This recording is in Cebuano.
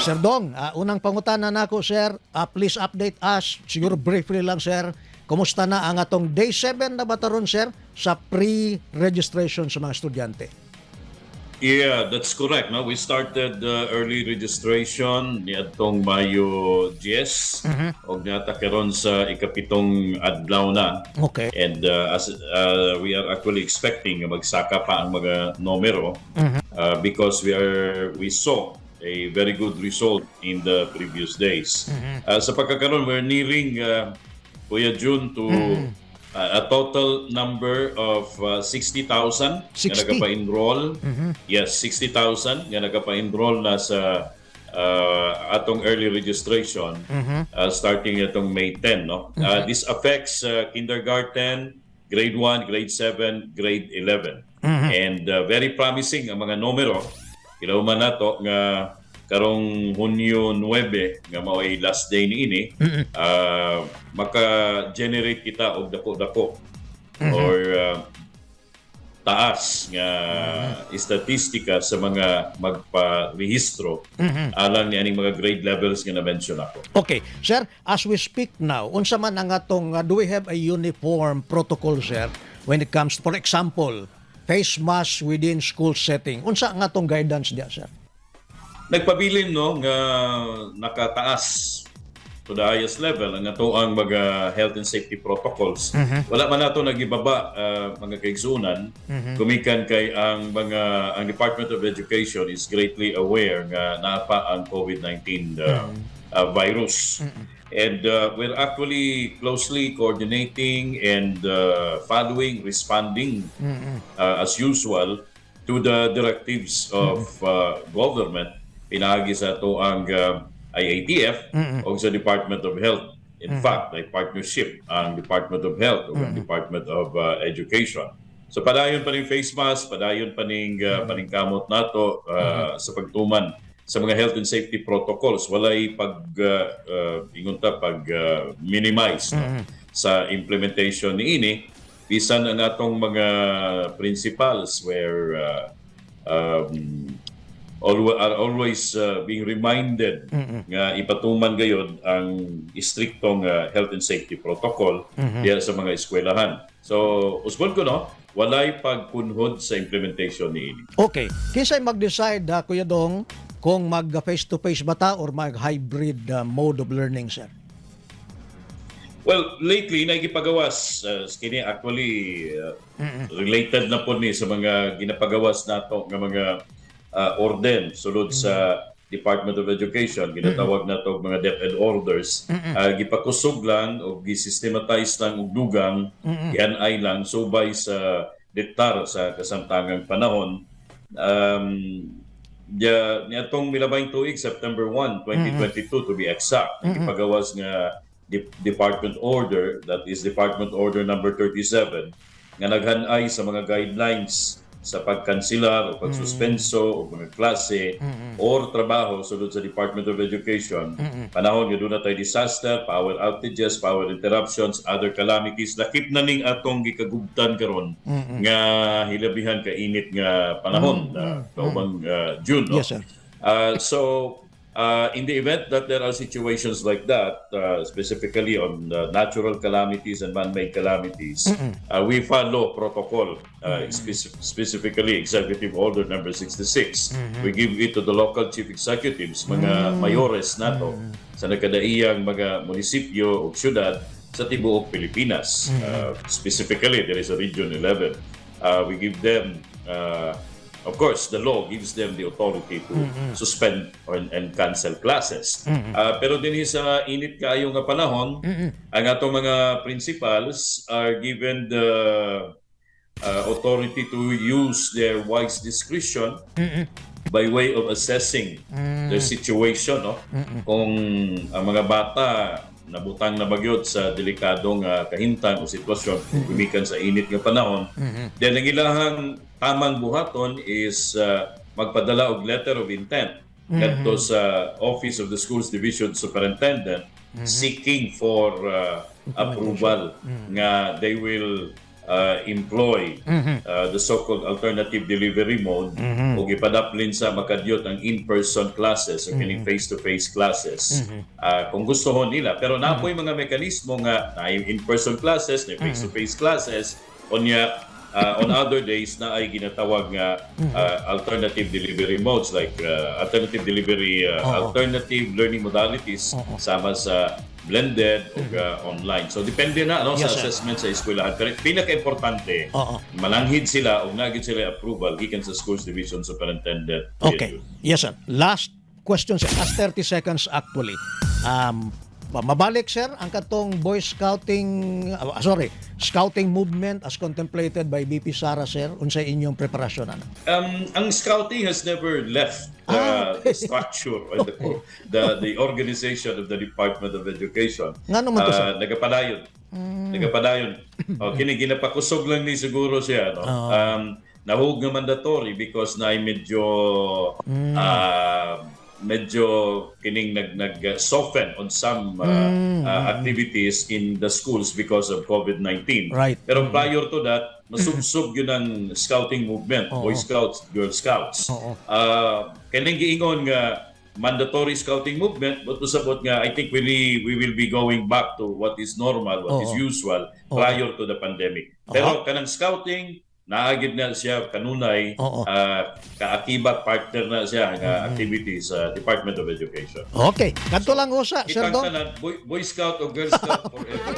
Sir Dong, unang pangutana nako, sir, please update us, siguro briefly lang, sir, kumusta na ang atong day 7 na ba taron, sir, sa pre-registration sa mga estudyante? Yeah, that's correct. No, we started early registration niadtong Mayo 10 og naa ta karon sa ikapitong adlaw na. And as we are actually expecting nga magsaka pa ang mga numero because we saw a very good result in the previous days. Sa pagkakaroon, we're nearing, Kuya June, to a total number of 60,000 nga 60? Nagapa-enroll. Yes, 60,000 nga nagapa-enroll na sa atong early registration starting itong May 10, no? This affects kindergarten, grade 1, grade 7, grade 11. And very promising ang mga numero. Hilaw man nato nga karong Hunyo 9 nga mao'y last day niini, maka-generate kita og dako-dako or taas nga estatistika sa mga magparehistro alang ni aning mga grade levels nga na-mention ako. Okay, sir, as we speak now, unsa man ang atong do we have a uniform protocol, sir, when it comes, for example, face mask within school setting? Unsa ang atong guidance diya, sir? Nagpabilin, no, nga nakataas to the highest level ang atoang mga health and safety protocols. Wala man nato nagibaba, mga kaigsunan, gumikan kay ang Department of Education is greatly aware nga naa pa ang COVID-19 virus. And we're actually closely coordinating and following, responding as usual to the directives of government pinaagi sa atoang IATF o sa Department of Health. In fact, may partnership ang Department of Health o ang Department of Education. So padayon pa ning face mask, padayon pa ning paningkamot nato sa pagtuman sa mga health and safety protocols. Walay pag ingon ta pag minimize, no, sa implementation niini, bisan ang atong mga principals where are always being reminded nga ipatuman gayod ang istriktong health and safety protocol diya sa mga eskwelahan. So, usbon ko, no, walay pagkunhod sa implementation niini. Okay, kinsay mag-decide, Kuya Dong, kung mag face-to-face ba ta or mag-hybrid mode of learning, sir? Well, lately nagipagawas kini actually related na po ni sa mga ginapagawas nato nga mga orden sulod sa Department of Education, ginatawag nato og mga DepEd orders. Gipakusog lang o gisystematize lang og dugang, gianay lang subay sa diktar sa kasamtangang panahon. Niadtong milabayng tuig, September 1, 2022 to be exact, gipagawas nga Department Order, that is Department Order number 37, nga naghanay sa mga guidelines sa pagkanselar o pagsuspenso o mga klase or trabaho sulod sa Department of Education panahon nga duna tay disaster, power outages, power interruptions, other calamities, lakip na ning atong gikagubtan karon nga hilabihan ka init nga panahon na kaubang June, no? Yes, sir. So in the event that there are situations like that, specifically on natural calamities and man-made calamities, we follow protocol, specifically Executive Order number 66. We give it to the local chief executives, mga mayores nato sa nagkadaiyang mga munisipyo o syudad sa tibuok Pilipinas. Specifically, there is a Region 11. We give them of course, the law gives them the authority to suspend and cancel classes. Pero din sa init kaayo nga panahon, ang atong mga principals are given the authority to use their wise discretion by way of assessing the situation, no, kung ang mga bata nabutang na ba gyud sa delikadong kahimtang o sitwasyon kung gumikan sa init nga panahon, then ang ilahang tamang buhaton is magpadala og letter of intent kadto sa Office of the Schools Division Superintendent seeking for approval nga they will employ the so-called alternative delivery mode ug ipadaplin sa makadyot ang in-person classes o kining face-to-face classes kung gusto ho nila. Pero naa poy mga mekanismo nga na in-person classes, na face-to-face classes, unya on other days na ay ginatawag nga alternative delivery modes like alternative delivery, alternative learning modalities sama sa blended o online. So depende na, no, Yes, sa sir. Assessment sa eskwelahan. Pero pinaka-importante, malanghid sila o naa gyud sila approval gikan sa Schools Division Superintendent. Okay. Yes, sir. Last question, sir. Last 30 seconds, actually. Mabalik, sir, ang katong Boy Scouting, sorry, Scouting movement as contemplated by VP Sara, sir, unsay inyong preparasyon ana? Ang scouting has never left the structure or the organization of the Department of Education. Ngano man to, sir? Nagapadayon. Nagapadayon. Oh, kini ginapakusog lang ni siguro siya, no. Nahug nga mandatory because na medyo medyo kining nag nag soften on some activities in the schools because of COVID-19. Pero prior to that, masubsob gyud ang scouting movement, Boy Scouts, Girl Scouts. Kining giingon nga mandatory scouting movement, but usabot nga I think we will be going back to what is normal, what is usual prior to the pandemic. Pero kanang scouting, naa gyud na siya kanunay, kaakibat, partner na siya nga activity sa Department of Education. Okay. Kadto lang usa, Sir Kitang Dong. tanan, Boy Scout o Girl Scout forever.